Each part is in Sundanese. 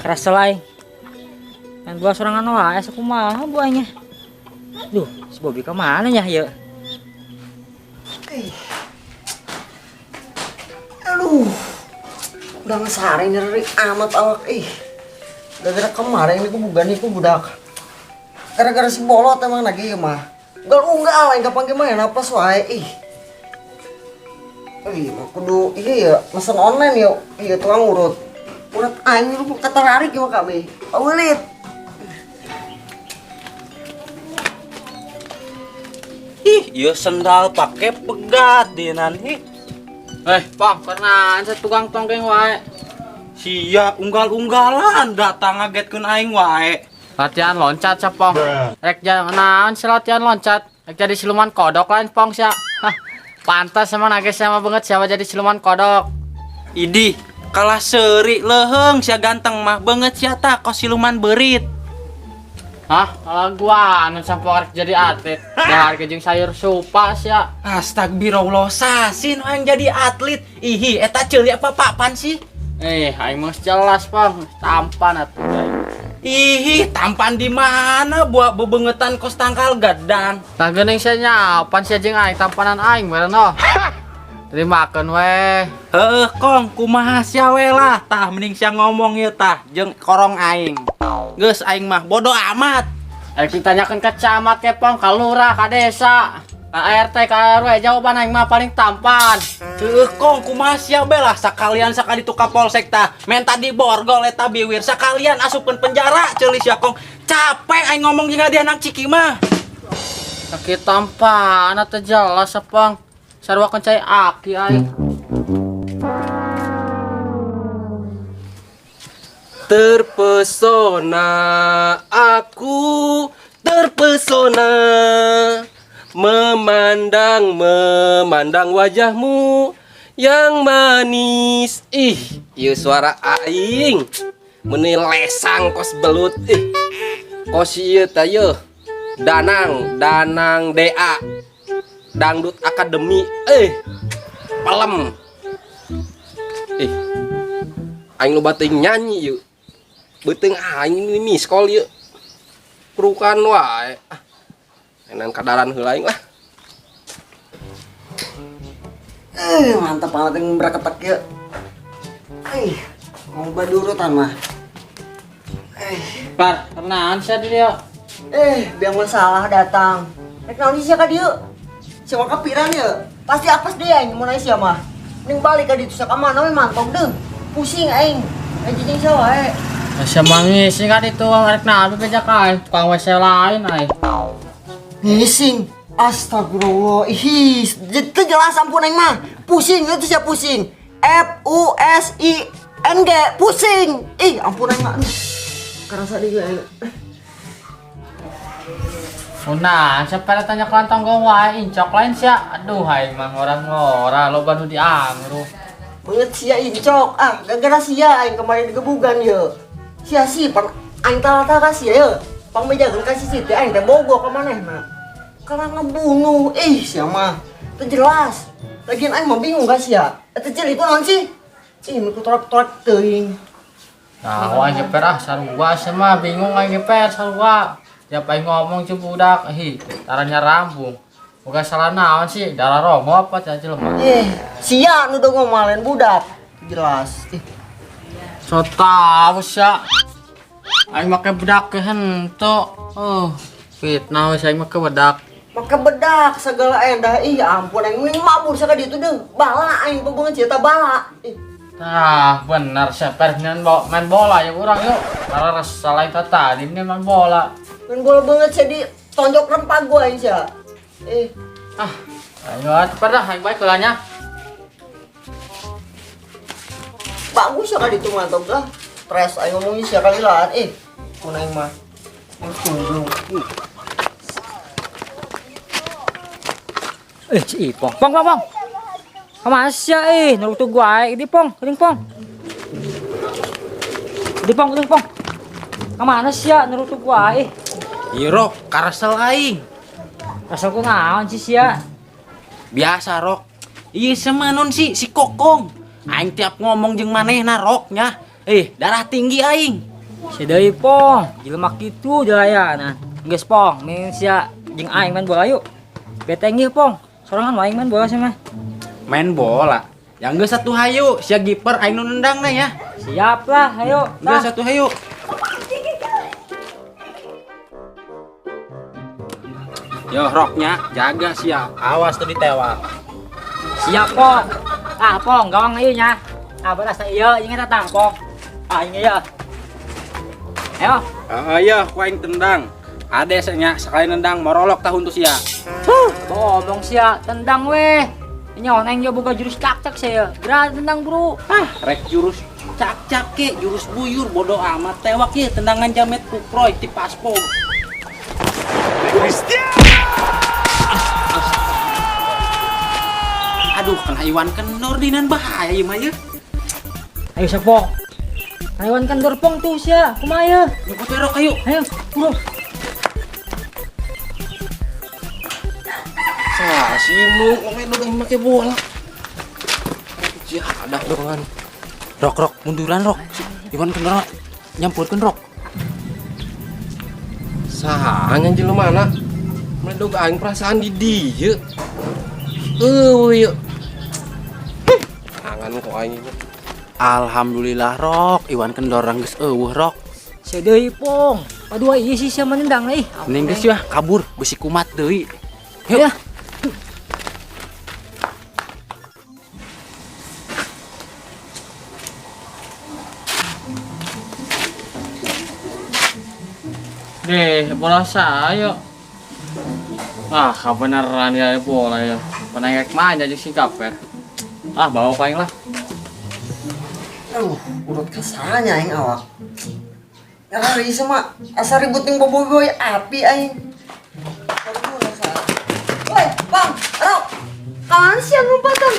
Kerasa aing. Main bola sorangan wae asa kumaha buahnya. Duh, si Bobby ke mana ya ieu? Aduh, udah ngesare nyeri amat awak ih. Gara-gara kemarin ini bukan nih budak. Gara-gara si bolot emang lagi ya mah. Unggal unggal aing kapan gimana apa wae ih. Ih, mah kudu iya ya mesen online yuk. Iya tukang urut. Urut aing lu ketararik ya kami. Aulit. Ih, ieu sendal pake pegat dinan ih. Eh, Pong, pernah saya tukang tongkeng wae. Sia unggal-unggalan datang ngagetkeun aing wae. Latihan loncat sia, Pong. Rek jangan naon sih latihan loncat. Rek jadi siluman kodok lain, Pong sia. Hah, pantas emang nage sama banget siapa jadi siluman kodok. Idih, kalah seuri leuheung sia ganteng mah beungeut sia tah kos siluman beurit. Hah, kalau gua anu sampo rek jadi atlet. Dahar jeung sayur supa sia. Astagfirullah, sasin aing jadi atlet. Ihi, eta ceuli apa papan sih? Eh, aing mah jelas, Pong. Tampan atuh. Ihi, tampan di mana buat bebengetan kos tangkal gadan. Tah geuning sia nyapan sia jeung aing tampanan aing meureun oh. Terimakeun weh. Heuh, Kong, kumaha sia we lah. Tah mending sia ngomong ieu tah jeung korong aing. Geus aing mah bodoh amat. Aing ditanyakeun ke camat ke Pong, ka lurah, ka desa, ka RT, ka RW, jawaban aing mah paling tampan. Heuh, Kong, kumaha sia be lah sakalian sakali ka polsek tah. Menta di borgol eta biwir sakalian asupkeun penjara ceuli sia Kong. Capek aing ngomong jeung dia anak ciki mah. Sakit tampan atuh jelas Pong. Sarua cai aki aing. Terpesona aku, terpesona memandang memandang wajahmu yang manis. Ih, ieu suara aing. Meuni lesang kos belut ih. Kos ieu teh yeuh. Danang, Danang DA. Dangdut Akademi eh. Pelem. Ih. Aing loba teuing nyanyi yeuh. Beuteung aing ini miskol yeuh. Kurukan wae. Ah. Enan kadaran heula aing lah. Mantap banget yang berketek ya. Eh, mau badurutan mah. Par, kenaon sia di dieu? Biang masalah datang. Rek naon sih ka dieu? Siapa kepiran ya? Pasti apes deh aing mun sia mah. Ning balik ka ditu ka mana we mantog deuh. Pusing aing. Aing cicing sia wae. Sia mangising ka ditu rek naon beja ka aing, tukang WC lain aing. Ngising. Astagfirullah. Ih, itu jelas ampun aing mah. Pusing itu sia pusing. F U S I N G pusing. Ih, ampun aing mah. Aduh. Kerasa deui aing. Nah, siapa pada tanya kelantong gua wae incok lain sia. Aduh, aing mah ngora-ngora loba nu diangruh. Banget sia incok. Ah, gara-gara sia aing kemarin digebugan ye. Sia sih pan aing talata ka sia ye. Pang mejakeun ka si Siti aing teh bogo ka manehna. Karena ngebunuh. Ih, sia mah. Teu jelas. Lagian aing mah bingung ka sia. Eta ceuli ku naon sih? Ih, nu torek-torek teuing. Nah, aing geper ah sarua sia mah bingung aing geper sarua. Tiap aing ngomong jeung budak, ih, taranya rambung. Bukan salah naon sih, darah romo apa cenah jelema. Ih, sia nu udah ngomalen budak. Jelas. Ih, So tau sia. Aing make bedak ke henteu. Oh, fitnah we aing make bedak. Make bedak segala endah. Ih, ampun aing mending mabur sakaditu deuh. Bala aing pebeungeut sia bala. Ih. Nah, bener sia per main bola ya urang yuk. Karena resah lain tadi ini main bola. Main bola banget sia di tonjok rempah gua aing sia. Ah, ayo cepet dah, aing baik heulanya. Bagus ya kali itu mantap lah. Stres aing ngomongin sia kali lah. Mun aing mah. Mun Si Ipong. Pong, pong, pong. Kemana sih ya, eh? Nurutu gua, eh. Di pong, geuning pong. Di pong, geuning pong. Kemana sih ya, nurutu gua, eh? Iya, Rok, karesel aing. Karesel ku naon sih sia? Biasa, Rok. Iya semanon sih si Kokong. Aing tiap ngomong jeung manehna Rok nya. Darah tinggi aing. Sia deui Pong, jelema kitu jalayana. Geus Pong, min sia jeung aing main bola yuk. Beteng ieu Pong, sorangan aing main bola sia mah. Main bola. Yang geus satu hayu, sia giper aing nu nendang na ya. Siap lah, ayo. Geus Tah. satu hayu. Yo roknya jaga sia, awas tuh ditewak. Siap Pong. Ah Pong, gawang ieu nya. Ah beras ieu jeung eta tah Pong. Ah ini ya. Ayo. Heeh ya, ku aing tendang. Ade nya sekali nendang morolok tahun tuh sia. Bohong sia, tendang weh. Nyawa aing yo boga jurus cak-cak sia. Geura tendang, Bro. Ah, rek jurus cak-cak ke, jurus buyur bodoh amat tewak ye tendangan jamet kuproy ti paspor. Aduh, kena Iwan Kendor dinan bahaya ieu mah ye. Ayo sia Pong. Iwan Kendor Pong tuh sia, kumaha ye? Nyokot we rok ayo. Ayo, bro. Sah si mu ngomong dong make bola. Jadah dongan. Rok rok munduran rok. Iwan Kendor nyampurkeun rok. Sahanya jelema mana? Meledog aing perasaan di dieu. Eueuh ieu. Tangan kok aing ieu. Alhamdulillah rok, Iwan Kendor geus eueuh rok. Sia deui Pong. Padua ieu sih sia menendang ih. Mending geus ya kabur besi kumat deui. Yuk. Ya. Deh, bola saya. Ah, kebenaran ya bola ya. Penengek manja jeung si Gaper. Ah, bawa paing lah. Aduh, urut kasarnya aing awak. Ngari sama asa ribut jeung boboiboy api aing. Woi, Bang, Rok. Kawan sia lompatan?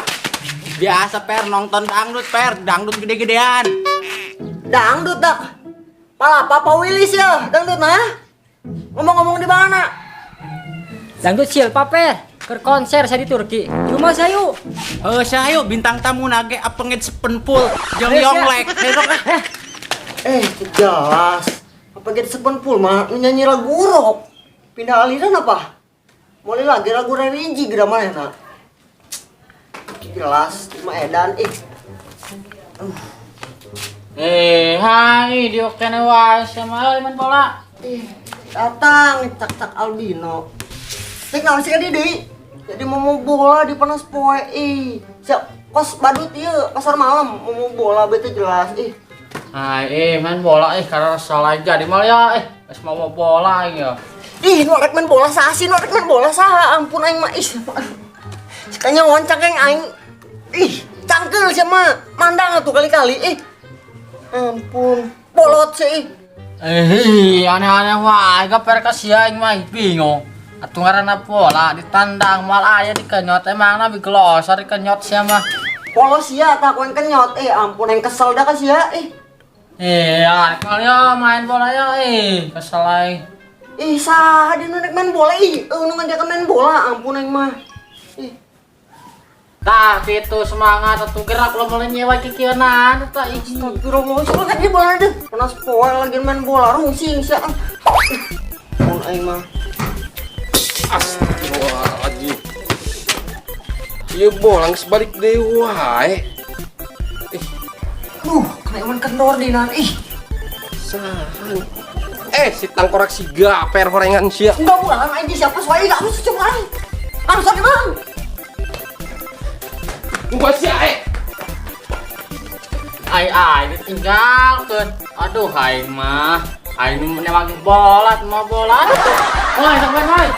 Biasa per nonton dangdut per, dangdut gede-gedean. Dangdut dak. Palapa Pak Wilis ya, dangdut mah. Ngomong-ngomong di mana? Dangdut silpa per. Keur konser saya di Turki. Di rumah saya yuk. Heuh sia bintang tamu nage apengit sepenpul jeung Ayo, sia. Yonglek. Hei rok ah. Jelas. Apa gitu sepenpul mah nyanyi lagu rock. Pindah aliran apa? Mulai lagi lagu religi geura mana nak? Jelas, cuma edan ih. Hai, dia kene wae sama main bola. Ih, datang cak-cak albino. Cek naon sih ka deui? Jadi mau bola di panas poe ih. Siap kos badut ieu pasar malam mau bola bete jelas ih. Hai, main bola karena salah jadi mal ya geus mau bola aing ya. Ih, nu rek main bola saha sih? Nu rek main bola saha? Ampun aing mah ih. Sekanya wancang aing aing. Ih, cangkel sia mah. Mandang atuh kali-kali ih. Ampun, bolot sih ih. Aneh-aneh wae gaper ka sia aing mah bingung. Atuh ngaranna bola ditandang mal aya dikenyot emangna biglosor dikenyot sia mah. Polos sia tak koen kenyot ampun aing kesel dah ka sia ih. Kali ya main bola ya kesel aing. Ih, saha di nu rek main bola ih, nu ngajakan main bola ampun aing mah. Ih. Tah kitu semangat atuh gerak lo mulai nyewa kikieunan tah ih. Astagfirullah, sih lagi bola deh. Panas poe lagi main bola rungsing sia. Ampun aing mah. Astagfirullahaladzim. Ieu bola geus balik deui wae. Ih, Duh, kena Iwan Kendor dinan ih. sahan. Si tangkorak si gaper horengan sia. Enggak bulan aing siapa suai enggak harus coba aing. Harus ada bang. Gua sia eh. Ai ai ditinggalkeun. Aduh aing mah. Aing nu newagi bola mau bola. Woi, sampean woi.